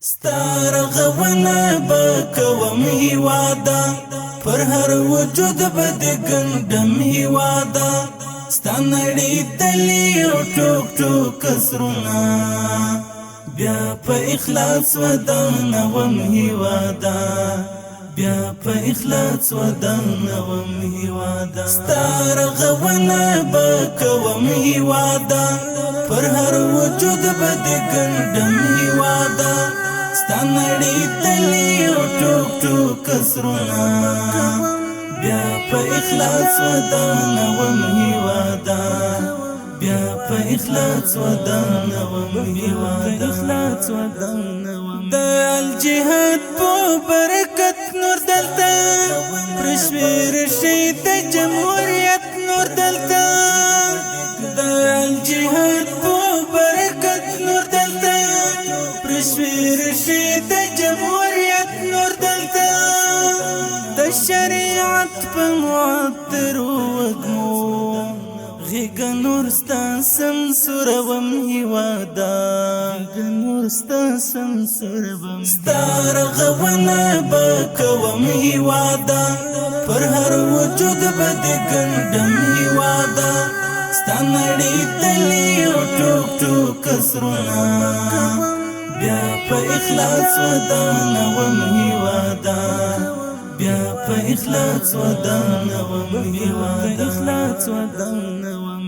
ستا رغونه به کوم هیواده، پر هر وجود به د ګنډم هیواده. ستا نړېدلي او ټوک ټوک قصرونه بیا په اخلاص ودانوم هیواده، بیا په اخلاص ودانوم هیواده. ستا رغونه به کوم هیواده، پر هر وجود به د ګنډم هیواده. ستا نړېدلي او ټوک ټوک قصرونه بیا په اخلاص ودانوم هیواده، بیا په اخلاص ودانوم هیواده، اخلاص ودانوم. د الجهاد په برکت نور دلته پرشویر شي د جمهوریت، نور دلته د الجهاد په برکت نور دلته پرشویر شي د جمهوریت، نور دلته د شریعت په معطر وګمو غیږ نور ستا سمسوروم هیواده، غیږ نور ستا سمسوروم. ستا رغونه به کوم هیواده، پر هر وجود به د ګنډم هیواده. ستا نړېدلي او ټوک ټوک قصرونه بیا په اخلاص ودانوم هیواده، بیا په اخلاص ودانوم هیواده، اخلاص ودانوم.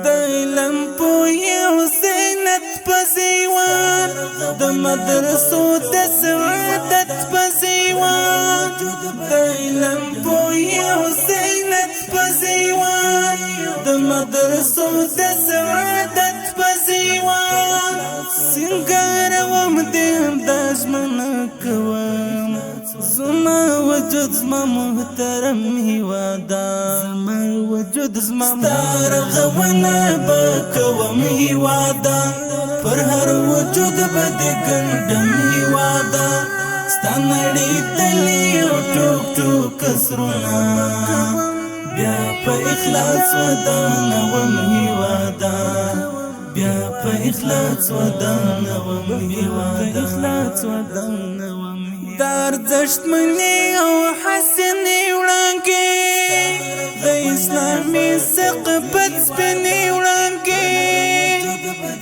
د علم پوهې او زینت په زیوان، د مدرسو د سعادت په زیوان، د علم پوهې او زینت په زیوان، د مدرسو د سعادت په زیوان. سنګاروم دې د ژمنه کوم، زما وجود زما محترم هیواده، زما وجود زما. ستا رغونه به کوم هیواده، پر هر وجود به د ګنډم هیواده. ستا نړېدلي او ټوک ټوک قصرونه بیا په اخلاص ودانوم هیواده، بیا په اخلاص ودانوم هیواده، اخلاص ودانوم. د ارزښتمنې او حسنې وړانګې، د اسلامي ثقافت سپینې وړانګې،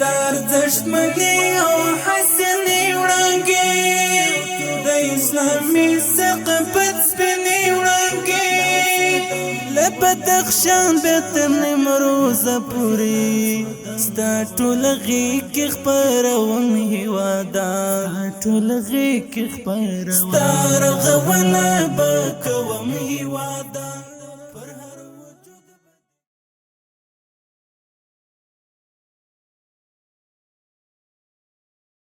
د ارزښتمنې او حسنې وړانګې، د اسلامي ثقافت سپینې وړانګې. له بدخشان بیا تر نیمروزه پورې ستا ټول غېږ کې خپروم هیواده، ټول غېږ کې خپروم. ستا رغونه به کوم هیواده.